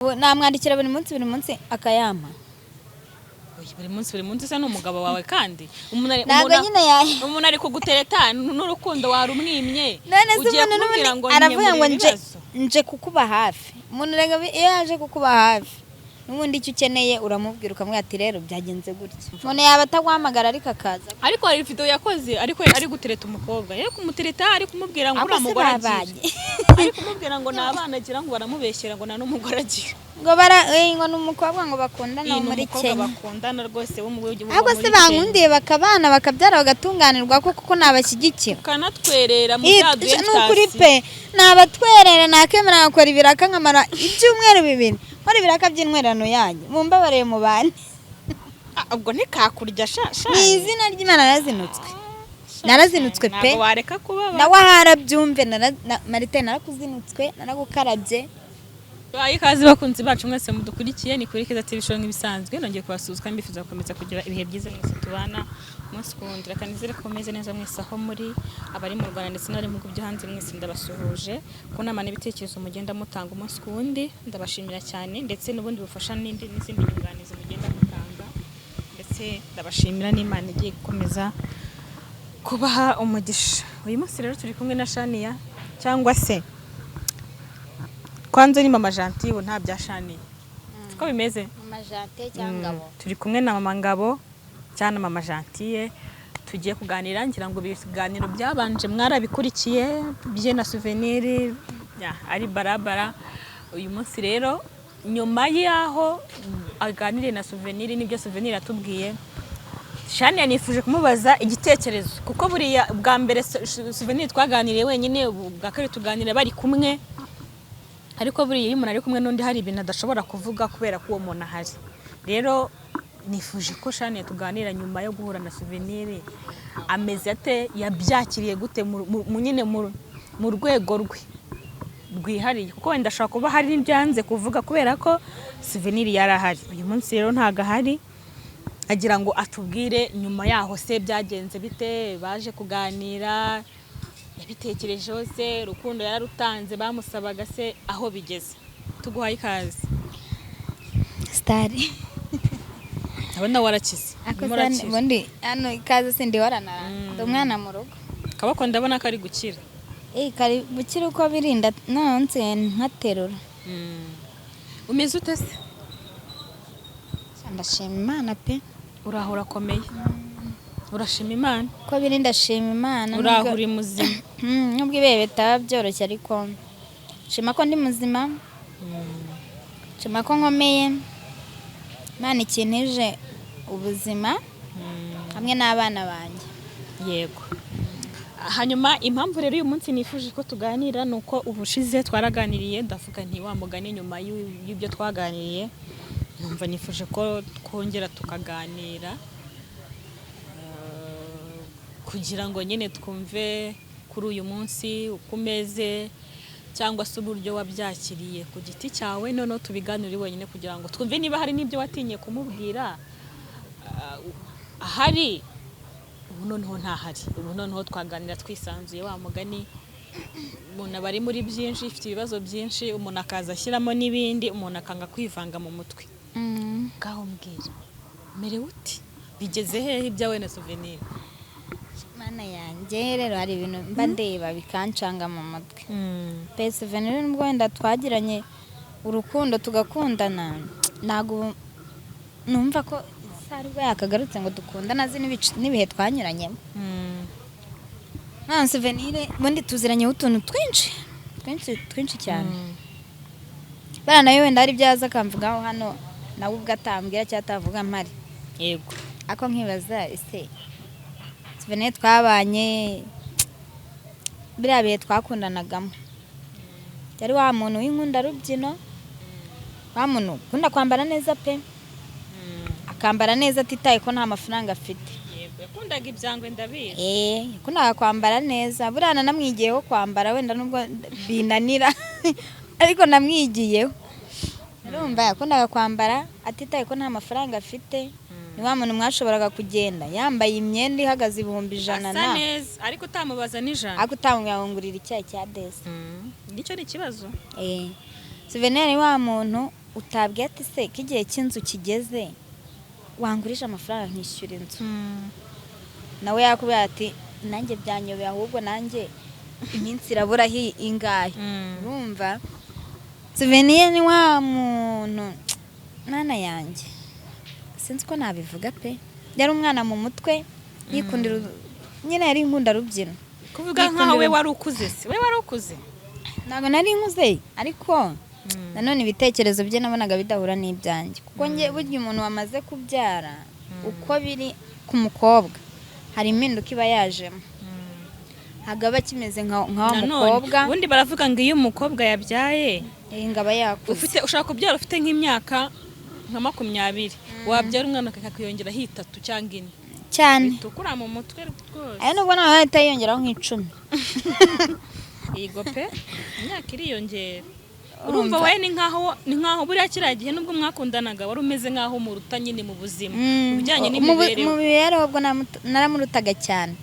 Namwandikira buri munsi, buri munsi akayampa. Oya, buri munsi, buri munsi se ni umugabo wawe? Kandi umuntu ari Ntabwo nyine umuntu ari kugutereta n'urukundo warumwimye. None se Ugiye umuntu kumubwira n'ubundi ngo aravuga ngo nkemurira nje ibibazo. Nje kukuba hafi. Umuntu rega iyo yaje kukuba hafi, n'ubundi icyo ukeneye uramubwira, ukamubwira ati: "Rero byagenze gutya." Umuntu yaba ataguhamagara ariko akaza. Ariko hari video yakoze, ariko ari gutereta umukobwa, yari kumutereta, ari kumubwira ngo Ahubwo uriya se mugore agira babanye? Ari kumubwira ngo ni abana agira, ngo baramubeshyera, ngo nta n'umugore agira. Ngo bara ngo ni umukobwa ngo bakundana Iyi wo ni muri umukobwa Kenya. bakundana rwose wo mu wo Ahubwo se muri Kenya. bankundiye bakabana, bakabyara, bagatunganirwa ko kuko nabashyigikira. Ukanatwerera mu Ih, byaduye. Ni ukuri pe, nabatwerera, nakemera nkakora ibiraka, nkamara ibyumweru 2 nkora ibiraka by'intwererano yanyu. Mumbabarire mu bane. Ubwo ntikakurya sha sha. Ni izina ry'Imana, narazinutswe, narazinutswe pe. Ntabwo wareka kubaba. Nawe ahari abyumve. Marite, narakuzinutswe, naragukarabye. Bayi ikaze bakunzi bacu mwese mudukurikiye, ni kuri Keza TV Show nk'ibisanzwe. Nongeye kubasuhuza kandi mbifuza gukomeza kugira ibihe byiza mwese tubana umunsi ku wundi. Reka nizere ko mumeze neza mwese aho muri, abari mu Rwanda ndetse n'abari mu bihugu byo hanze, mwese ndabasuhuje. Ku nama n'ibitekerezo mugenda mutanga umunsi ku wundi, ndabashimira cyane, ndetse n'ubundi bufasha n'indi n'izindi nyunganizi mugenda mutanga, ndetse ndabashimira n'Imana igiye gukomeza kubaha umugisha. Uyu munsi rero turi kumwe na Shania, cyangwa se kwanza ni Mama Gentille, ubu nta bya Shania, siko bimeze? Mama Jante cyangwa Ngabo. Turi kumwe na Mama Ngabo cyangwa na Mama Gentille, tugiye kuganira. Ngira ngo ibiganiro byabanje mwarabikurikiye, bye na Souvenir ya, ari barabara. Uyu munsi rero, nyuma y'aho aganiriye na Souvenir n'ibyo Souvenir yatubwiye, Shania nifuje kumubaza igitekerezo, kuko buriya bwa mbere Souvenir twaganiriye wenyine, ubu bwa kabiri tuganira bari kumwe. Ariko buriya iyo umuntu ari kumwe n'undi, hari ibintu adashobora kuvuga kubera ko uwo muntu ahari. Rero nifuje ko Shania tuganira nyuma yo guhura na Souvenir, ameze ate, yabyakiriye gute nyine mu rwego rwe rwihariye, kuko wenda ashobora kuba hari n'ibyanze kuvuga kubera ko Souvenir yari ahari. Uyu munsi rero ntabwo ahari, agira ngo atubwire nyuma yaho se byagenze bite, baje kuganira, yabitekerejeho se, urukundo yararutanze bamusabaga se, aho bigeze. Tuguhaye ikaze. Sitari. Ndabona warakize. Ako Urimo se urakira. Ubundi hano ikaze sindihorana, ndi umwana mu rugo. Akaboko ndabona kari gukira. Eh, kari gukira uko birinda nonse nkaterura. Umeze ute se? Ndashima Imana pe. Uraho, urakomeye, urashima Imana. Uko biri ndashima Imana. Uraho, uri muzima. Nubwo ibihe bitaba byoroshye, ariko nshima ko ndi muzima, nshima ko nkomeye. Imana ikintije ubuzima hamwe n'abana banjye. Yego. Hanyuma impamvu rero uyu munsi nifuje ko tuganira ni uko ubushize twaraganiriye, ndavuga nti wa mugani nyuma y'ibyo twaganiriye numva nifuje ko twongera tukaganira, kugira ngo nyine twumve kuri uyu munsi uko umeze, cyangwa se uburyo wabyakiriye ku giti cyawe. Noneho tubiganire wenyine kugira ngo twumve niba hari n'ibyo watinye kumubwira ahari. Ubu noneho ntahari, ubu noneho twaganira twisanzuye. Wa mugani umuntu aba ari muri byinshi, ifite ibibazo byinshi, umuntu akaza ashyiramo n'ibindi, umuntu akanga kwivanga mu mutwe. Ngaho mbwira, merewe uti, bigeze hehe ibyawe na Souvenir? Mana yanjye, rero hari ibintu mba ndeba bikancanga mu mutwe pe. Souvenir, nubwo wenda twagiranye urukundo tugakundana, ntabwo numva ko isaha aribwo yakagarutse ngo dukundane, azi n'ibihe twanyuranyemo. Nta Souvenir, ubundi tuziranyeho utuntu twinshi twinshi twinshi cyane. Bariya nawe wenda hari ibyo yaza akamvugaho hano, nawe ubwo atambwira cyangwa atavuga mpari. Ako nkibaza, ese Souvenir twabanye biriya bihe twakundanagamo, yari wa muntu w'inkunda rubyino, wa muntu ukunda kwambara neza pe, akambara neza atitaye ko nta mafaranga afite. Yego, yakundaga ibyangwe, ndabizi. Eh, yakundaga kwambara neza. Buriya nanamwigiyeho kwambara, wenda nubwo binanira ariko namwigiyeho. Urumva, yakundaga kwambara atitaye ko nta mafaranga afite. Ni wa muntu mwashoboraga kugenda yambaye imyenda ihagaze 100,000 asa na neza, ariko utamubaza n'ijana. Ariko utamubwira ngo ngurira icyayi cya desi. Nicyo ni ikibazo. Eh, Souvenir ni wa muntu utabwiye ati se ko igihe cy'inzu kigeze wangurije amafaranga nkishyura inzu, nawe yakubwira ati nanjye byanyobeye, ahubwo nanjye iminsi irabura ingahe. Urumva Souvenir ni wa muntu, mwana yanjye, sinzi ko nabivuga pe, yari umwana mu mutwe, yikundira nyine, yari inkunda rubyino. Kuvuga nkaho we wari ukuze se? We wari ukuze? Ntabwo nari nkuze, ariko nanone ibitekerezo bye nabonaga bidahura n'ibyanjye, kuko njye burya umuntu wamaze kubyara, uko biri ku mukobwa hari impinduka iba yajemo, ntabwo aba akimeze nka wa mukobwa. Ubundi baravuga ngo iyo umukobwa yabyaye ngo aba yakuze. Ufite, ushobora kubyara ufite nk'imyaka nka 20, wabyara umwana akakiyongeraho 3 cyangwa 4 cyane. Bitukura mu mutwe rwose. Aya nubwo nawe ahita yiyongeraho nk'10. Yego pe, imyaka iriyongera. Urumva we ni nkaho buriya kiriya gihe nubwo mwakundanaga wari umeze nkaho muruta nyine mu buzima, mu bijyanye n'imibereho. Mu mibereho ubwo naramurutaga cyane.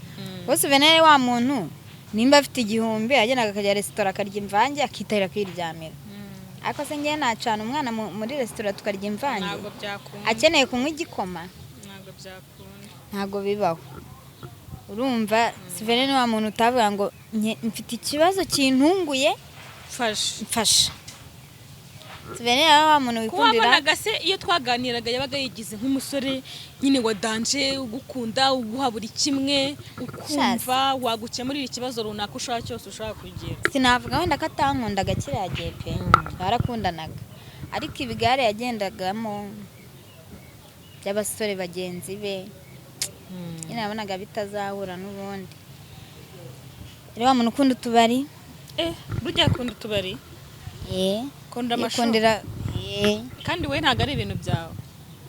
Bose Venere wa muntu nimba afite 1000 yagendaga akajya resitora akarya imvange, akitahira akiryamira. Ariko se ngewe nacana umwana muri resitora tukarya imvange? Ntabwo byakunda. Akeneye kunywa igikoma. Ntabwo byakunda. Ntabwo bibaho. Urumva Sivene ni wa muntu utavuga ngo mfite ikibazo kintunguye, mfashe, mfasha. Sivene ni wa muntu kuba wikundira. Wabonaga se iyo twaganiraga yabaga yigize nk'umusore nyine wa danger, ugukunda, uguha buri kimwe, ukumva wagukemurira ikibazo runaka ushaka cyose ushaka kugira. Sinavuga wenda ko atankundaga kiriya gihe pe, twarakundanaga, ariko ibigare yagendagamo by'abasore bagenzi be nyine nabonaga bitazahura n'ubundi. Rero wa muntu ukunda utubari. Eh, burya akunda utubari? Eh. Akunda amashu? Yikundira, eh. Kandi we ntabwo ari ibintu byawe.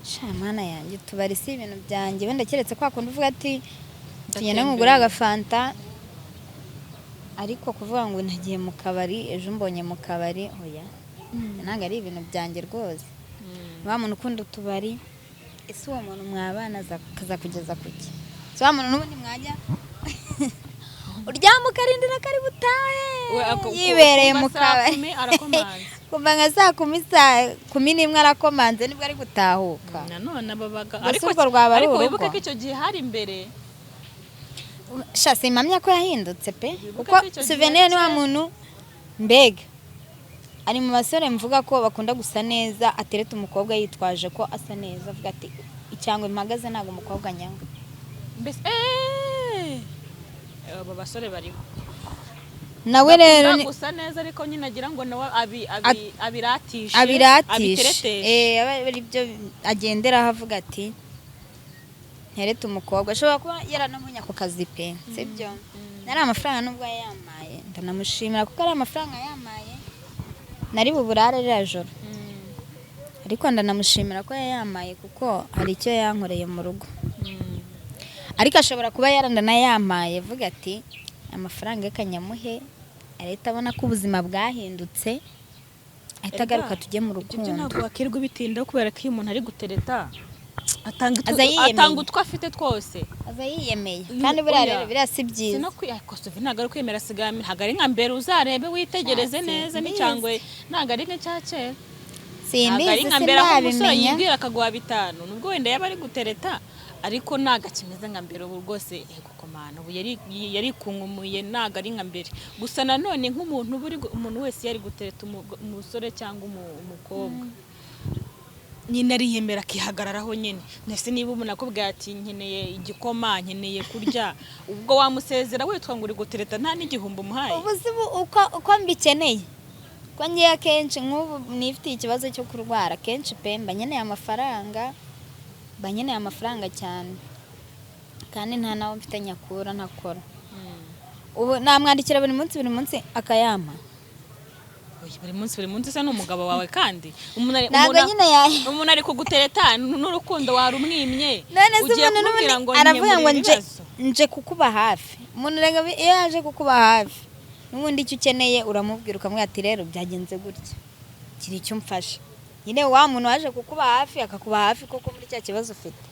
Sha mana yanjye, utubari si ibintu byanjye. Wenda keretse kwa kundi uvuga ati tugende nkugure agafanta, ariko kuvuga ngo nagiye mu kabari, ejo mbonye mu kabari, oya, ntabwo ari ibintu byanjye rwose. Wa muntu ukunda utubari, ese uwo muntu mwabana akazakugeza kuki? Si wa muntu n'ubundi mwajya uryama ukarindira ko ari butahe, yibereye mu Kumva saa kabari. 10 arakomanze. Kuva nka saa 10, saa 11 arakomanze, nibwo ari gutahuka. Nanone ababaga Gusa urwo rwaba ari ariko urugo. wibuke ko icyo gihe hari imbere. Sha simpamya ko yahindutse pe, Wibuke kuko ko icyo gihe Souvenir ni wa kera- muntu, mbega ari mu basore mvuga ko bakunda gusa neza, atereta umukobwa yitwaje ko asa neza, avuga ati icyangwe mpagaze ntabwo umukobwa anyanga. Mbese abo basore bariho. Nawe rero Bakunda gusa neza, ariko nyine agira ngo nawe abiratishe, abiratishe, abitereteshe. Eh, aba ari byo agenderaho, avuga ati nterete umukobwa. Ashobora kuba yaranamunye ako kazi pe, sibyo? Nari amafaranga nubwo yayampaye ndanamushimira, kuko ari amafaranga yampaye nari buburare ririya joro, ariko ndanamushimira ko yayampaye kuko hari icyo yankoreye mu rugo. Ariko ashobora kuba yaranayampaye avuga ati amafaranga reka nyamuhe, arahita abona ko ubuzima bwahindutse, ahita agaruka tujye mu Ibyo byo rukundo. ntabwo wakirwa ubitindaho, kubera ko iyo umuntu ari gutereta atanga Aza yiyemeye. atanga utwo afite twose. Aza yiyemeye kandi buriya Oya. rero biriya si byiza. Sino kwi ariko Sophie ntabwo ari kwemera, asigaye ntabwo ari nka mbere. Uzarebe witegereze Sha, neza simbizi. n'icyangwe ntabwo ari nk'icya kera, ntabwo Simbizi, ari nka mbere aho umusore sindabimenya. yibwira akaguha 5, nubwo wenda yaba ari gutereta, ariko ntabwo akimeze nka mbere ubu rwose. Yego komana, ubu yarikunkumuye, ntabwo ari nka mbere. Gusa nanone nk'umuntu uba umuntu wese yari gutereta umusore cyangwa umukobwa nyine ariyemera akihagararaho nyine. Ndetse niba umuntu akubwira ati nkeneye igikoma, nkeneye kurya, ubwo wamusezera witwa ngo uri gutereta nta n'igihumbi umuhaye? Ubu si uko mbikeneye, ko ngiye akenshi nk'ubu nifitiye ikibazo cyo kurwara, akenshi pe mba nkeneye amafaranga, mba nkeneye amafaranga cyane, kandi nta nawe mfite nyakura, ntakora. Ubu namwandikira buri munsi buri munsi akayampa? Oya, buri munsi buri munsi se ni umugabo wawe? Kandi umuntu Ntabwo nyine umuntu ari kugutereta n'urukundo warumwimye, None se ugiye umuntu kumubwira n'ubundi ngo aravuga ngo nkemurira nje ibibazo. Nje kukuba hafi. Umuntu rega iyo yaje kukuba hafi n'ubundi icyo ukeneye uramubwira, ukamubwira ati rero byagenze gutya, gira icyo umfasha. Nyine wa muntu waje kukuba hafi akakuba hafi koko muri cya kibazo ufite,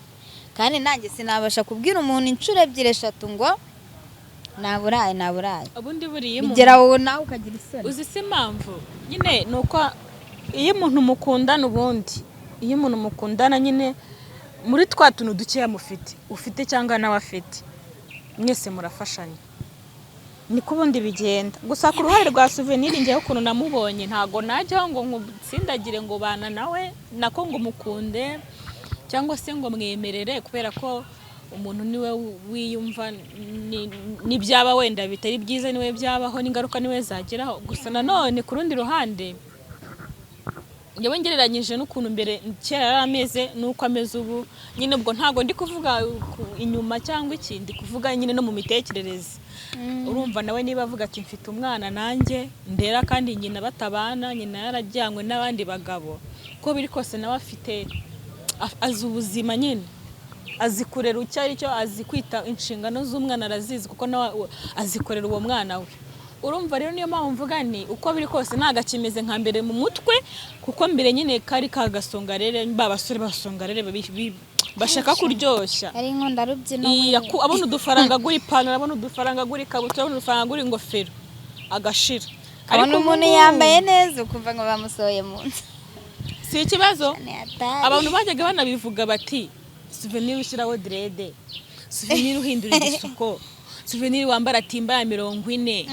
kandi nanjye sinabasha kubwira umuntu inshuro ebyiri eshatu ngo naburaye, naburaye. Ubundi buriya umuntu Bigera wowe nawe ukagira isoni. Uzi se impamvu nyine ni uko Iyo umuntu mukundana, ubundi iyo umuntu mukundana nyine muri twa tuntu dukeya mufite, ufite cyangwa nawe afite, mwese murafashanya, niko ubundi bigenda. Gusa ku ruhare rwa Souvenir, njyewe ukuntu namubonye, ntago najyaho ngo nkutsindagire ngo bana nawe, nako ngo mukunde cyangwa se ngo mwemerere, kubera ko umuntu niwe wiyumva n'ibyaba wenda bitari byiza, niwe byabaho n'ingaruka niwe zageraho. Gusa nanone ku rundi ruhande, njyewe ngereranyije n'ukuntu mbere kera yari ameze n'uko ameze ubu nyine, ubwo ntabwo ndi kuvuga inyuma cyangwa iki, ndi kuvuga nyine no mu mitekerereze. Urumva nawe niba avuga ati mfite umwana nanjye ndera, kandi nyina batabana, nyina yarajyanywe n'abandi bagabo, uko biri kose nawe afite azi ubuzima nyine, azi kurera icyo ari cyo, azi kwita inshingano z'umwana, arazizi kuko nawe azikorera uwo mwana we. Urumva rero niyo mpamvu mvuga ni uko biri kose ntabwo akimeze nka mbere mu mutwe, kuko mbere nyine kari kagasonga rero, ba basore basonga rero bashaka kuryoshya. Ari inkunda rubyino. Abona udufaranga agura ipantaro, abona udufaranga agura ikabutura, abona udufaranga agura ingofero, agashira. Abona Ariko umuntu ubu yambaye neza ukumva ngo bamusohoye mu nzu. Si ikibazo. Ni hatari. Abantu bajyaga banabivuga bati Souvenir ushyiraho dread, Souvenir uhindura igisuko, Souvenir wambara timba ya 40.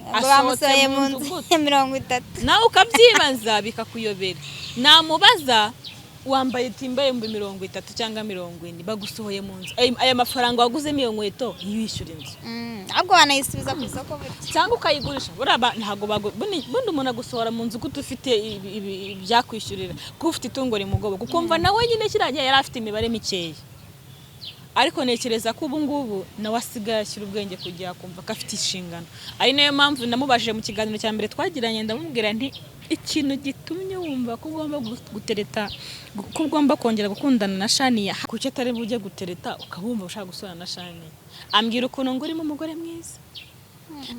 Ngo Asohotse bamusohoye mu mu nzu nzu gute? ya 30. Nawe ukabyibaza bikakuyobera. Namubaza wambaye timba 30,000 cyangwa 40, bagusohoye mu nzu, aya mafaranga waguzemo iyo nkweto yishyura inzu. Ahubwo wanayisubiza ku isoko burya. Cyangwa ukayigurisha. Buriya ntabwo bundi umuntu agusohora mu nzu gute ufite ibyakwishyurira, kuko ufite itungo rimugoboka, ukumva nawe nyine kiriya gihe yari afite imibare mikeya, ariko ntekereza ko ubu ngubu nawe asigaye ashyira ubwenge kugira akumva ko afite inshingano. Ari nayo mpamvu namubajije mu kiganiro cya mbere twagiranye, ndamubwira nti ikintu gitumye wumva ko ugomba gutereta, ko ugomba kongera gukundana na Shaniya, kuki atari bujye gutereta ukaba wumva ushaka gusubirana na Shaniya? Ambwira ukuntu ngo urimo umugore mwiza,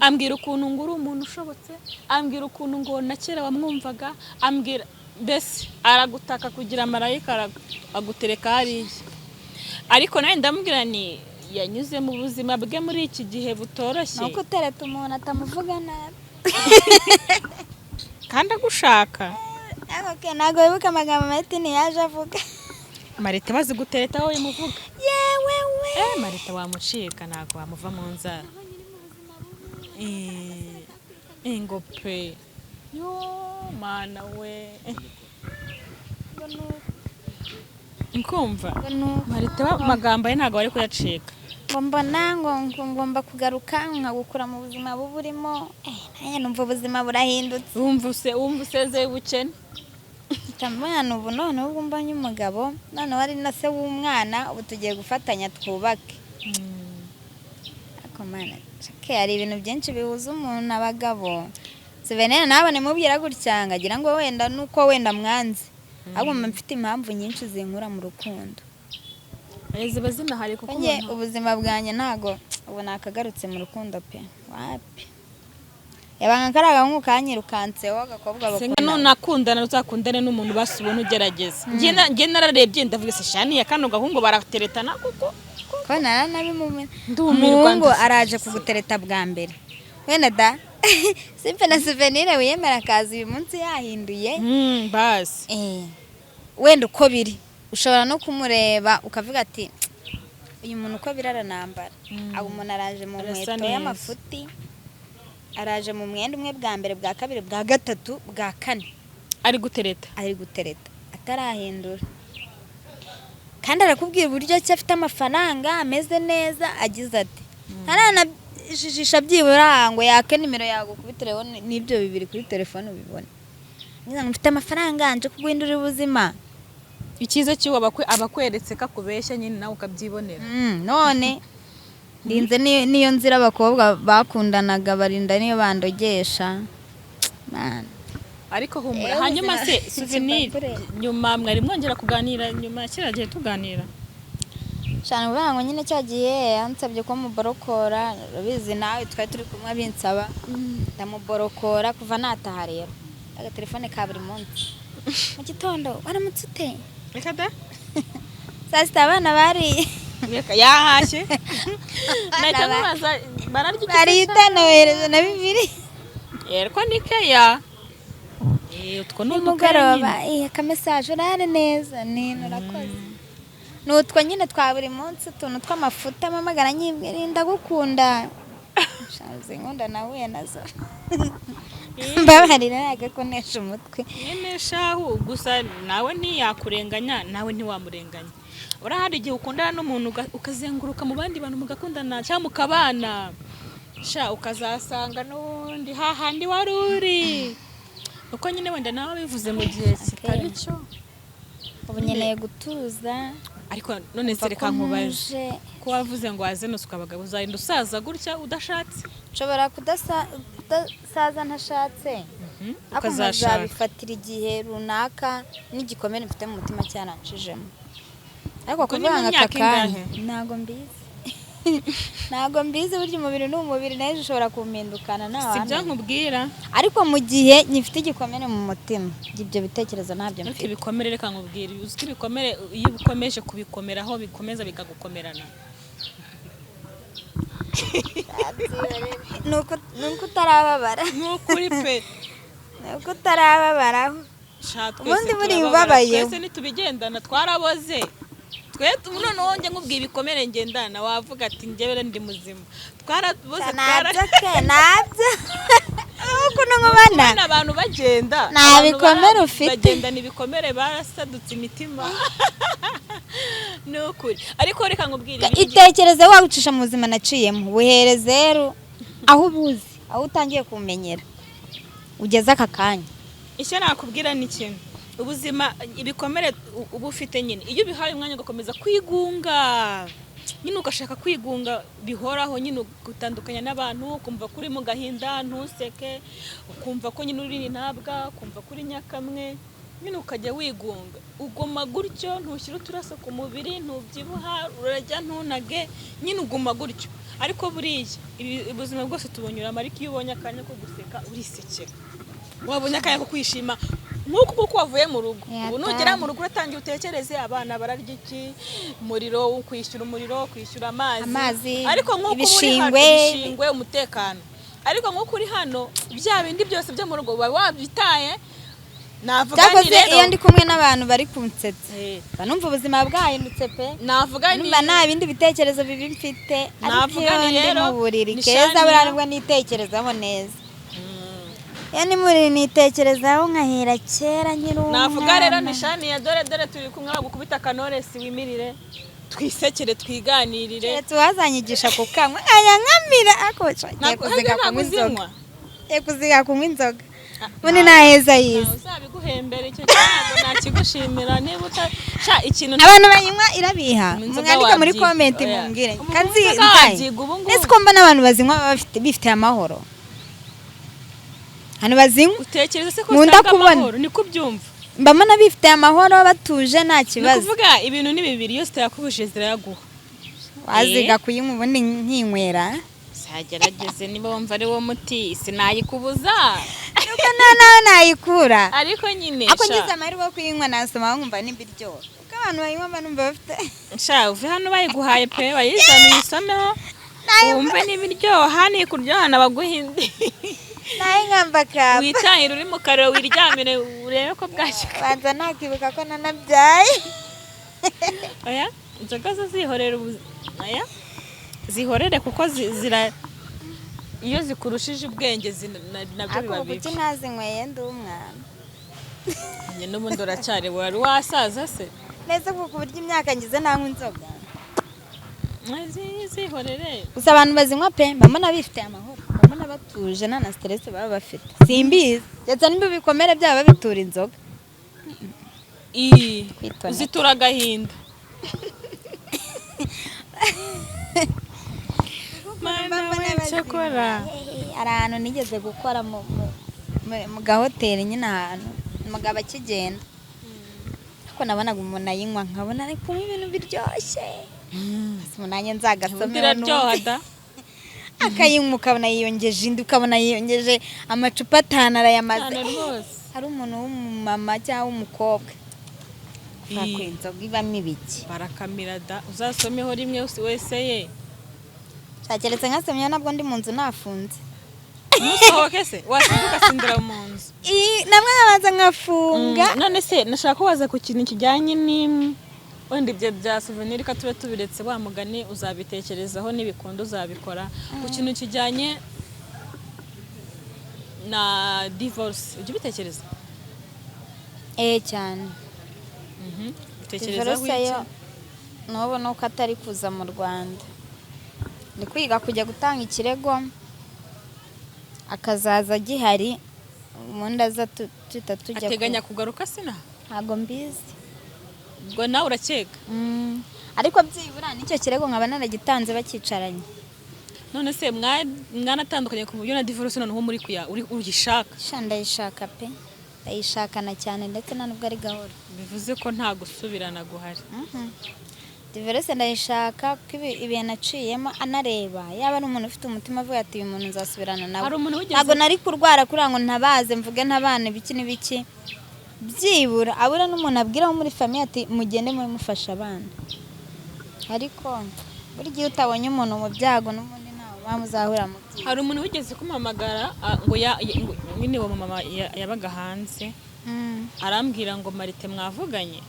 ambwira ukuntu ngo uri umuntu ushobotse, ambwira ukuntu ngo na kera wamwumvaga, ambwira mbese aragutaka kugira marayika agutereka hariya. Ariko nawe ndamubwira ni yanyuze mu buzima bwe muri iki gihe butoroshye. Ni uko utereta umuntu atamuvuga nabi. Kandi agushaka. Ariko ntabwo wibuka amagambo Maritini yaje avuga. Marite bazi gutereta wowe muvuga. Yewe we! Eh, Marite wamucika, ntabwo wamuva mu nzara. Ingo pe, yo mana we, nkumva Ngo nuko. Marite amagambo ye ntabwo bari kuyacika. Ngo mbona ngo ngomba kugaruka nkagukura mu buzima buba urimo. Nanjye numva ubuzima burahindutse. Wumva usezeye ubukene. Mbona ubu noneho ubwo mbonye umugabo, noneho ari na se w'umwana, ubu tugiye gufatanya twubake. Ariko mana, Jacques, hari ibintu byinshi bihuza umuntu abagabo. Souvenir nabone mubwira gutya ngagira ngo wenda nuko wenda mwanze, ahubwo mba mfite impamvu nyinshi zinkura mu rukundo. Ziba zinahari kuko Njye umuntu ubuzima bwanjye ntago ubu nakagarutse mu rukundo pe, wapi. Yabanga kari agahungu kanyirukanseho, agakobwa Senga bakundana. Nunakundana uzakundane n'umuntu basi ubona ugerageza. Njye nararebye ndavuga se Shaniya kano gahungu barateretana kuko Ko naranabimumena. Ndumirwa. Umuhungu Ndaseka. araje kugutereta bwa mbere, wenda da simpe na Souvenir wiyemera akaza uyu munsi yahinduye. Basi. Wenda uko biri ushobora no kumureba ukavuga ati uyu muntu uko biri aranambara. Abo umuntu araje mu Arasa nkweto neza. y'amafuti, araje mu mwenda umwe bwa mbere, bwa kabiri, bwa gatatu, bwa kane. Ari gutereta. Ari gutereta atarahindura, kandi arakubwira uburyo ki afite amafaranga, ameze neza, agize ati ntaranajijisha byibura ngo yake nimero yawe ukubitireho n'ibyo bibiri kuri telefone ubibone. Ngize ngo mfite amafaranga, nje kuguhindurira ubuzima. Icyiza cy'uwo aba akweretse ko akubeshya nyine, nawe ukabyibonera. None ndinze niyo nzira abakobwa bakundanaga barinda niyo bandogesha. Man. Ariko humura. Ewe, Hanyuma se Souvenir, Zimbabwe. nyuma mwari mwongera kuganira nyuma ya kiriya gihe tuganira? Shana uvuga ngo nyine cya gihe yansabye ko muborokora, urabizi nawe twari turi kumwe abinsaba, ndamuborokora. Kuva nataha rero agatelefone ka buri munsi mu gitondo: waramutse ute? Reka da. Saa sita abana bariye? Reka, yahashye, nahita nkubaza bararya iki? Bariye utanohereza na bibiri. Yerwa ni keya. Utwo ni udukayi Nimugoroba nyine. Akamesaje urare neza, ni urakoze. Ni utwo nyine twa buri munsi, utuntu tw'amafuta mpamagara nyibwira ndagukunda. Shazi inkunda nahuye nazo, mbabarira, ntabwo kunesha umutwe. Nyine shahu, gusa nawe ntiyakurenganya, nawe ntiwamurenganya. Uriya hari igihe ukundana n'umuntu ukazenguruka mu bandi bantu, mugakundana cyangwa mukabana, sha, ukazasanga n'ubundi hahandi wari uri, uko nyine wenda nawe bivuze mu gihe kitari cyo. Ubu nkeneye gutuza. Ariko none se Mva reka ko nkubaje, ntuje. ko wavuze ngo wazenutswe abagabo, uzarinda usaza gutya udashatse? Nshobora kudasaza ntashatse, ariko Ukazashaka. nkazabifatira igihe runaka n'igikomere mfite mu mutima cyaranshijemo, ariko Ubwo ni kuvuga mu ngo aka myaka kanya ingahe? Ntabwo mbizi, ntabwo mbizi. Burya umubiri ni umubiri, nawe ushobora kumpindukana, Si ibyo ntawamenya. nkubwira. Ariko mu gihe nyifite igikomere mu mutima, ibyo bitekerezo ntabyo Ariko mfite. ibikomere, reka nkubwire, uzi ko ibikomere iyo ukomeje kubikomeraho bikomeza bikagukomerana. Ni uko utarababara. Ni ukuri pe. Ni uko utarababaraho. Sha, twese Ubundi buriya turababara, ubabaye. Twese ntitubigendana, twaraboze twe. Noneho njye nkubwiye ibikomere ngendana, wavuga ati njyewe ndi muzima. Twaraboze, twara Nabyo ke, nabyo ukuntu nkubona. Kubona abantu bagenda, Nta abantu bikomere ufite. Bagendana ibikomere, barasadutse imitima, ni ukuri. Ariko reka nkubwire Itekereze wagucisha mu buzima naciyemo, buhere zeru, aho ubuzi, aho utangiye kumenyera ugeze aka kanya. Icyo nakubwira ni kimwe: ubuzima, ibikomere uba ufite nyine, iyo ubihaye umwanya ugakomeza kwigunga nyine, ugashaka kwigunga bihoraho nyine, ugutandukanya n'abantu, ukumva ko uri mu gahinda, ntuseke, ukumva ko nyine uri intabwa, ukumva ko uri nyakamwe nyine, ukajya wigunga, uguma gutyo, ntushyire uturaso ku mubiri, ntubyibuha, urarya ntunage, nyine uguma gutyo. Ariko buriya ubuzima bwose tubunyuramo, ariko iyo ubonye akanya ko guseka urisekera, wabonye akanya ko kwishima nk'uku nguku wavuye mu rugo, ubu nugera mu rugo uratangira utekereze abana bararya iki, umuriro, kwishyura umuriro, kwishyura amazi. Amazi, Ariko nk'uko uba uri hano, ibishingwe. Ibishingwe, umutekano. Ariko nk'uko uri hano, bya bindi byose byo mu rugo uba wabyitaye. Navuga ni Cyakoze rero iyo ndi kumwe n'abantu bari kunsetsa, mba numva ubuzima bwahindutse pe. Navuga ni Numva nta bindi bitekerezo bibi mfite, ariko Navuga iyo ni ndi rero, mu buriri ni keza, Shania. buriya nibwo nitekerezaho neza. Iyo ndi mu buriri nitekerezaho nkahera kera nkiri umwana. Navuga rero ni Shaniya, dore dore turi kumwe, bagukubita akanoresi, wimirire, twisekere, twiganirire. Keretse uwazanyigisha kukanywa nkajya nkamira, ariko ngiye Ntabwo kuziga ntabwo kunywa inzoga. uzinywa. Ngiye kuziga kunywa inzoga, ubundi nta heza yize. Ntawe uzabiguhembera, icyo ntabwo nakigushimira niba uta sha ikintu. Abantu bayinywa irabiha. Inzoga Mwandike muri wabyiga. comment, Oya. mumbwire. Ubu Kanzi inzoga ntaye. wabyiga ubu ngubu. Ese ko mbona abantu bazinywa baba bifitiye amahoro, abantu bazinywa? Utekereza se ko Nkunda usanga kubona. amahoro, niko ubyumva? Mbona bifitiye amahoro, batuje, nta Ni kibazo. ukuvuga ibintu ni bibiri: iyo zitayakubujije zirayaguha. Waziga kuyinywa ubundi nkinywera. Zagerageze niba wumva ari wo muti, sinayikubuza. Nuko nta nawe nayikura. Ariko nyine Ako sha, ngize amahirwe yo kuyinywa, nasoma nkumva n'ibiryoha, kuko abantu bayinywa mba numva bafite Sha, uve hano bayiguhaye pe, bayizane uyisomeho wumve n'ibiryoha, nikuryohana baguha indi. Nayo nkamba kapa. Witahire uri mu kariro, wiryamire, urebe ko bwacya. Banza nakibuka ko nanabyaye. Oya, inzoga zo zihorera oya, zihorere, kuko zira iyo zikurushije ubwenge nabyo Ariko biba ubu bibi. kuki ntazinyweye ndi umwana? Njye n'ubundi uracyari, wari wasaza se? Neza, kuko uburyo imyaka ngize nanywa inzoga. Zihorere. Gusa abantu bazinywa pe, mbona bifitiye amahoro, mbona batuje, nta na stress baba bafite. Simbizi, ndetse niba ibikomere byabo babitura inzoga. Kwitoneka. Uzitura agahinda. Mana we, cyakora. Hari ahantu nigeze gukora mu gahoteli nyine, ahantu umugabo akigenda, ariko nabonaga umuntu ayinywa nkabona ari kunywa ibintu biryoshye. Ese ubu nanjye Ubundi nzagasomera iraryoha numve. Da. Akayinywa ukabona yiyongeje indi, ukabona yiyongeje amacupa 5 arayamaze. Cyane rwose. Hari umuntu w'umumama cyangwa w'umukobwa ushaka inzoga ibamo ibiki? Barakamira da, uzasomeho rimwe wese ye. Keretse nkasomye nabwo ndi mu nzu nafunze. Ntusohoke se, wasinda ugasindira mu nzu. Namwe nkabanza nkafunga. None se nashaka kubaza ku kintu kijyanye ni wenda ibyo bya Souvenir, ko tube tubiretse, wa mugani uzabitekerezaho, n'ibikunda uzabikora. Ku kintu kijyanye na divorce, ujya ubitekereza? Eh, cyane. Utekerezaho Divorce iki? yo n'ubu nuko atari kuza mu Rwanda, ndi kwiga kujya gutanga ikirego, akazaza gihari, ubundi aza tuhita tujya Ateganya kugaruka sina? Ntabwo mbizi. Ubwo nawe urakeka? Ariko byibura n'icyo kirego nkaba naragitanze bakicaranye. None se mwanatandukanye ku buryo na divorce noneho muri kuya uri uyishaka? Sha, ndayishaka pe, ndayishakana cyane, ndetse nta nubwo ari gahoro. Bivuze ko nta gusubirana guhari. Divorce ndayishaka kuko ibihe naciyemo anareba, yaba ari umuntu ufite umutima avuga ati: "Uyu muntu nzasubirana nawe." Hari umuntu wigeze Ntabwo nari kurwara kuriya ngo ntabaze, mvuge ntabana ibiki n'ibiki. Byibura abura n'umuntu abwira wo muri famille ati: "Mugende mube mufasha abana." Ariko buri gihe utabonye umuntu mu byago, n'ubundi ntawe muba muzahura mu byiza. Hari umuntu wigeze kumpamagara, ngo ngo nyine uwo mama yabaga hanze, arambwira ngo: "Marite, mwavuganye?"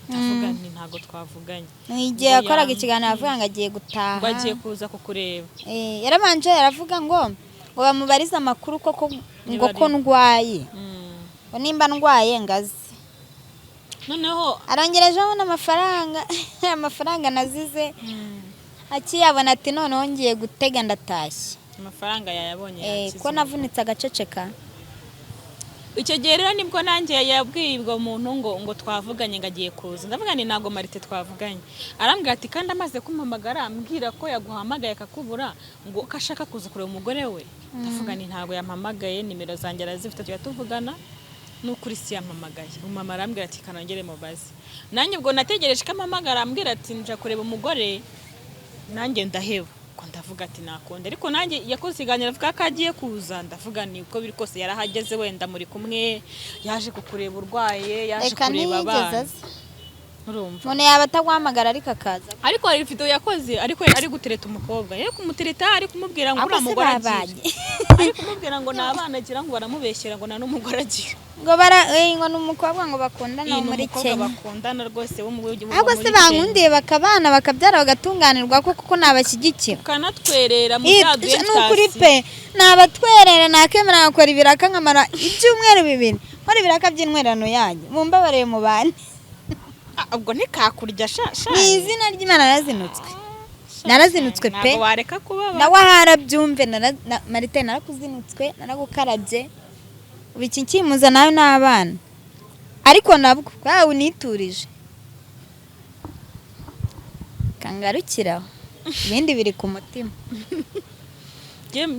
Ndavuga nti: "Ntabwo twavuganye." Ni igihe Ngo yakoraga ikiganiro avuga ngo agiye gutaha. Ngo agiye kuza kukureba. Yarabanje aravuga ngo bamubarize amakuru koko ngo Niba ko ari- ndwaye, ngo nimba ndwaye ngazi. Noneho Arongera ejo abona amafaranga nazize, akiyabona ati: "Noneho ngiye gutega, ndatashye." Amafaranga yayabonye, yakize. Ko navunitse agaceceka. Icyo gihe rero nibwo nanjye yabwiye ubwo muntu ngo twavuganye, ngo agiye kuza. Ndavuga ni ntabwo Marite twavuganye. Arambwira ati: "Kandi amaze kumpamagara ambwira ko yaguhamagaye akakubura, ngo ko ashaka kuza kureba umugore we." Ndavuga ni ntabwo yampamagaye, nimero zanjye arazifite, tujya tuvugana, n'ukuri si yampamagaye. Umumama arambwira ati: "Kanongere mubaze." Nanjye ubwo nategereje ko ampamagara ambwira ati: "Nja kureba umugore," nanjye ndaheba. Ubwo ndavuga ati: "Nakunda." Ariko nanjye yakoze ikiganiro avuga ko agiye kuza, ndavuga ni uko biri kose yarahageze, wenda muri kumwe, yaje kukureba urwaye, yaje Reka, kureba ntiyigeze abana. aza. Urumva? Umuntu yaba ataguhamagara ariko akaza. Ariko hari video yakoze ariko ari gutereta umukobwa, yari kumutereta, ari kumubwira ngo Ahubwo uriya se mugore agira, babanye? ari kumubwira ngo ni abana agira, ngo baramubeshyera, ngo nta n'umugore agira. Ngo bara ngo ni umukobwa ngo bakundana Iyi wo ni muri umukobwa Kenya. bakundana rwose wo mu wo Ahubwo muri se Kenya. bankundiye bakabana, bakabyara, bagatunganirwa, kuko kuko nabashyigikira. Ukanatwerera mu byaduye. Ni ukuri pe, nabatwerera, nakemera nkakora ibiraka, nkamara ibyumweru 2 nkora ibiraka by'intwererano yanyu, mumbabarire mu bane. Ubwo ntikakurya sha sha. Ni izina ry'Imana, narazinutswe, narazinutswe pe. Ntabwo wareka kubaba. Nawe ahari abyumve, Marite, narakuzinutswe, naragukarabye, ubu iki nkimuza nawe n'abana, ariko nabwo kwawe uniturije kangarukiraho, ibindi biri ku mutima.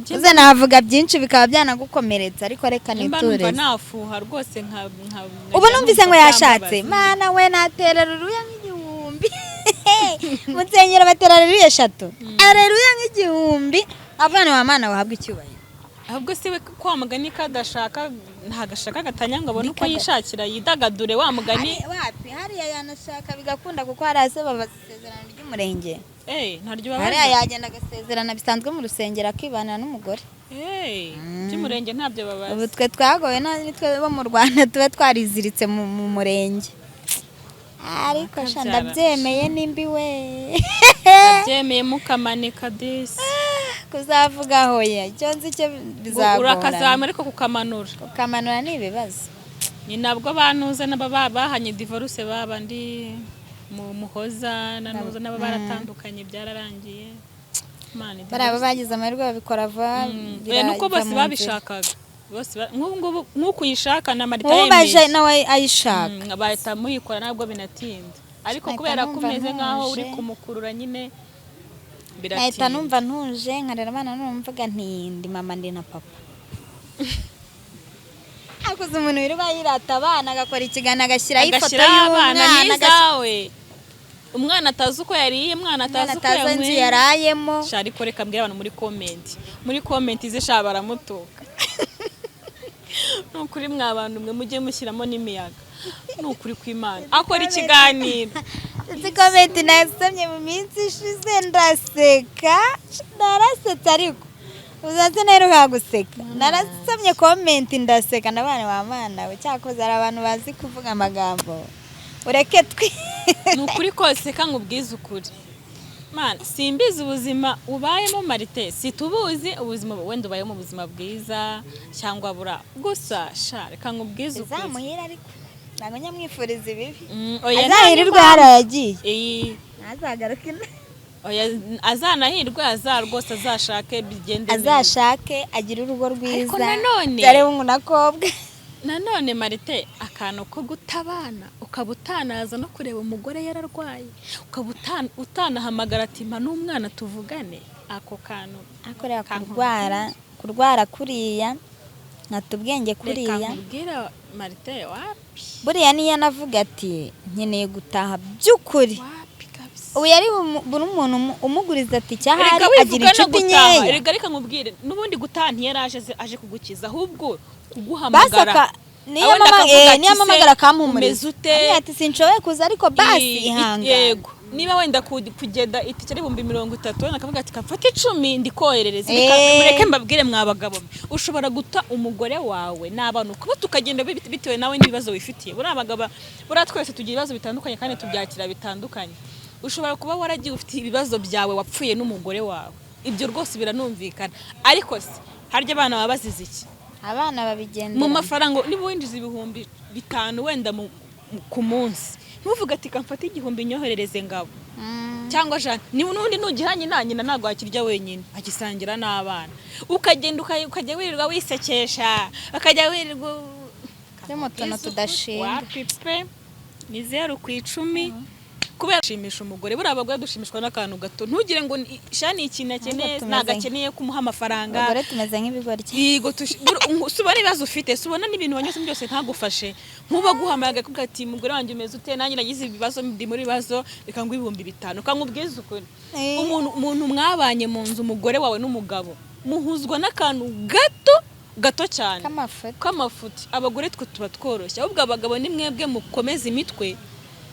Uze navuga byinshi bikaba byanagukomeretsa, ariko reka Nimba numva nitureze. nafuha rwose nka Ubu numvise ngo numva yashatse. byambabaza. Mana we, natera areruya nk'igihumbi mu nsengero, batera areruya eshatu, areruya nk'igihumbi, avana wa Mana wahabwa icyubahiro. Ahubwo se we kwa mugani kadashaka, ntagashaka gatanya ngo abone uko Nikada- yishakira, yidagadure wa mugani? Wapi, hariya yanashaka bigakunda, kuko hari ase babaza isezerano ry'umurenge. Eh, ntaryo Hariya babaza. yagenda agasezerana bisanzwe mu rusengero, akibanira n'umugore. Eh, by'umurenge ntabyo babaza. Ubu twe twagowe nitwe bo mu Rwanda tuba twariziritse mu murenge, ariko sha, Akabyara. ndabyemeye nimbi we. Ndabyemeye, mukamanika disi. Kuzavuga hoya, icyo nzi cyo bizagorana. Urakazamura ariko kukamanura. Kukamanura ni ibibazo. Ni nabwo banuza n'aba bahanye divorce, baba ndi mu Muhoza na Nuza n'aba baratandukanye, byararangiye. Imana Bariya divorce. bagize amahirwe babikora vuba. Oya, nuko birajya bose mu nzira. babishakaga bose nk'ubu ngubu nk'uku uyishaka na Marita Nk'ubu baje yemeye. nawe ayishaka. Bahita muyikora ntabwo binatinda, ariko Nahita kubera ko numva umeze nk'aho uri ntuje. kumukurura nyine, Nahita biratinda. numva ntuje, nkarera abana, numvaga nti ndi mama, ndi na papa. Akoze umuntu wirirwa yirata abana, agakora ikiganiro agashyiraho ifoto Agashyiraho abana y'umwana, n'izawe, umwana atazi uko yariye, umwana umwana atazi uko atazi inzu yanyweye. yarayemo. Sha, ariko reka mbwire abantu muri comment, muri comment ze sha baramutuka. Ni ukuri mwa bantu mwe, mujye mushyiramo n'imiyaga, ni ukuri kw'Imana akora ikiganiro. Izi comment nasomye mu minsi ishize ndaseka, narasetse, ariko Uzaze naheruka guseka, narasomye comment ndaseka, ndabana wa mana we, cyakoze hari abantu bazi kuvuga amagambo, ureke twe. Ni ukuri kose, nkubwize ukuri. Mana, simbizi ubuzima ubayemo Marite, situbuzi ubuzima, wenda ubayemo ubuzima bwiza cyangwa bura gusa. Sha, reka nkubwize ukuri. Izamuhira, ariko ntabwo nyamwifuriza ibibi. Oya, nta Azahirirwe n'impamvu. hariya yagiye, ntazagaruke ino. Oya, azanahirwe, rwose azashake bigende neza. Azashake, agire urugo rwiza. Ariko nanone- Byare hungu na kobwa. Nanone Marite, akantu ko guta abana, ukaba utanaza no kureba umugore yararwaye, ukaba utanahamagara ati mpa n'umwana tuvugane, ako kantu akorera Kankubwira. Kurwara kuriya, nkata ubwenge Reka kuriya. nkubwire Marite, wapi. Buriya niyo anavuga ati nkeneye gutaha by'ukuri, Wapi kabisa. Ubu yari buri umuntu umuguriza ati cyahari Erega agira wivuga no inshuti gutaha, nkeya. erega reka nkubwire, n'ubundi gutaha ntiyari aje kugukiza, ahubwo kuguhamagara. Basaka niyo Wenda mama akavuga ati niyo se, amamagara akampumuriza. umeze ute? Ambwira ati sinshoboye kuza, ariko basi ihangane. Yego, niba wenda kugenda itike ari 30,000, wenda akavuga ati kafate 10 ndikoherereza. Reka mureke mbabwire mwa bagabo mwe, ushobora guta umugore wawe n'abana ukuba tukagenda bitewe nawe n'ibibazo wifitiye. Buriya abagabo, buriya twese tugira ibibazo bitandukanye kandi tubyakira bitandukanye. Ushobora kuba waragiye ufite ibibazo byawe wapfuye n'umugore wawe, ibyo rwose biranumvikana, ariko se harya abana baba bazize iki? Abana babigendera Mu mafaranga, niba winjiza 5000 wenda ku munsi, ntuvuge ati kamfate 1000 nyoherereze Ngabo cyangwa jana. Niba n'ubundi nugihanye na nyina, ntabwo wakirya wenyine, agisangira n'abana. Ukagenda ukajya wirirwa wisekesha, ukajya wirirwa Byo mu tuntu tudashinga. Wapi pe, ni 0 ku 10. Kubera gushimisha umugore, buriya abagore dushimishwa n'akantu gato. Ntugire ngo sha ni ikintu akeneye. Tumeze Ntabwo akeneye kumuha amafaranga. Abagore tumeze nk'ibigoryi. Yego, si ubona ibibazo ufite, si ubona n'ibintu wanyuze byose, ntagufashe. Nkuba aguhamagaye akakubwira ati mugore wanjye umeze ute? Nanjye nagize ibibazo, ndi muri bibazo, reka nguhe 5000, ukangubwiza ukuri. Umuntu mwabanye mu nzu, umugore wawe n'umugabo, muhuzwa n'akantu gato gato cyane. K'amafuti. K'amafuti. Abagore twe tuba tworoshye, ahubwo abagabo ni mwebwe mukomeza imitwe,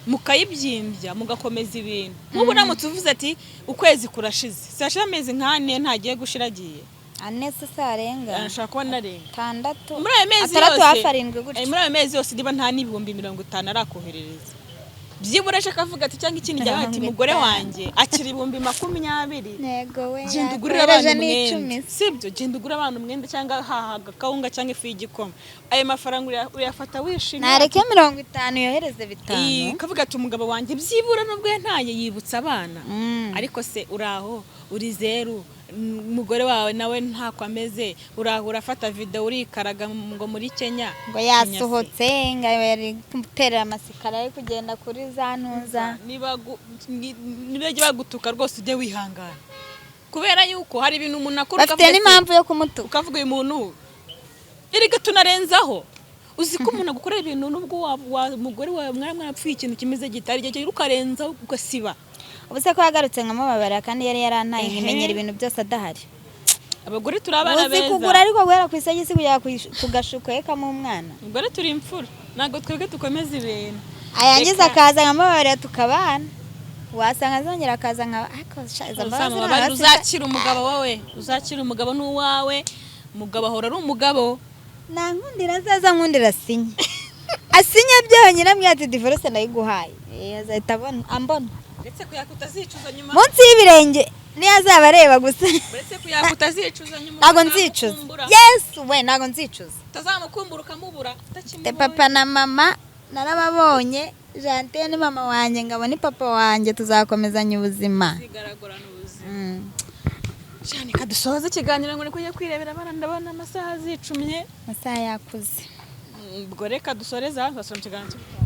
mukayibyimbya, mugakomeza ibintu. Nk'ubu uramutse uvuze ati ukwezi kurashize, siyashira amezi nk'ane, ntagiye gushira agiye. Ane se sarenga? Ashobora kuba narenga. Atandatu. Muri ayo mezi 6 yose hafi 7 gutyo. Muri ayo mezi yose, niba nta n'50,000 arakoherereza, byibura aje akavuga ati, cyangwa ikindi gihe ati Mirongo mugore itanu. wanjye akira 20,000, Ntego we genda ugurire abana yakohereje n'icumi. umwenda, sibyo? Genda ugure abana umwenda cyangwa haha akawunga cyangwa ifu y'igikoma. Ayo mafaranga uyafata wishimye. Nareke 50, yohereze 5. Kavuga ati umugabo wanjye byibura nubwo yantaye yibutsa abana. Ariko se uraho uri zeru, umugore wawe nawe ntako ameze, uraho urafata video urikaraga ngo muri Kenya. Ngo yasohotse, ngo yari guterera amasikara, ari kugenda kuri za ntuza. Niba nibajya bagutuka rwose ujye wihangana, kubera yuko hari ibintu umuntu akora Bafite ukavuga ati- n'impamvu yo kumutuka. Ukavuga uyu muntu erega tunarenzaho. Uzi ko umuntu agukorera ibintu, nubwo umugore wawe mwari mwarapfuye ikintu kimeze gitari, igihe cyose ukarenzaho ugasiba. Ubu se ko yagarutse nkamubabarira, kandi yari yarantaye, nkimenyera ibintu byose adahari? Abagore turi abana Uzi beza. kugura, ariko guhera ku isogisi kugera ku gashuko hekamo umwana. Abagore turi imfura, ntabwo twebwe dukomeza ibintu. Ayangiza Reka- akaza nkamubabarira tukabana, wasanga azongera akaza nka, ariko sha, izo mbabazi Uzamubabarire, ntabwo uzakira umugabo wowe, uzakira umugabo n'uwawe. Umugabo ahora ari umugabo. Nankundira azaza nkundira asinye, asinye byonyine, ambwira ati divorce ndayiguhaye. Azahita abona ambona. Uretse kuyaka utazicuza nyuma. Munsi y'ibirenge niyo azaba areba gusa. Uretse kuyaka utazicuza nyuma. Ntabwo nzicuza. Utazamukumbura. Yesu we, ntabwo nzicuza. Utazamukumbura ukamubura Mfite utakimubonye. papa na mama, narababonye. Jantine ni mama wanjye, Ngabo ni papa wanjye, tuzakomezanya ubuzima. Zigaragurana ubuzima. Cyane kadusoza ikiganiro ngo ni kujya kwirebera abana, ndabona amasaha azicumye. Amasaha yakuze. Ubwo reka dusoreze hano, tuzasubira mu kiganiro cy'ubutaha.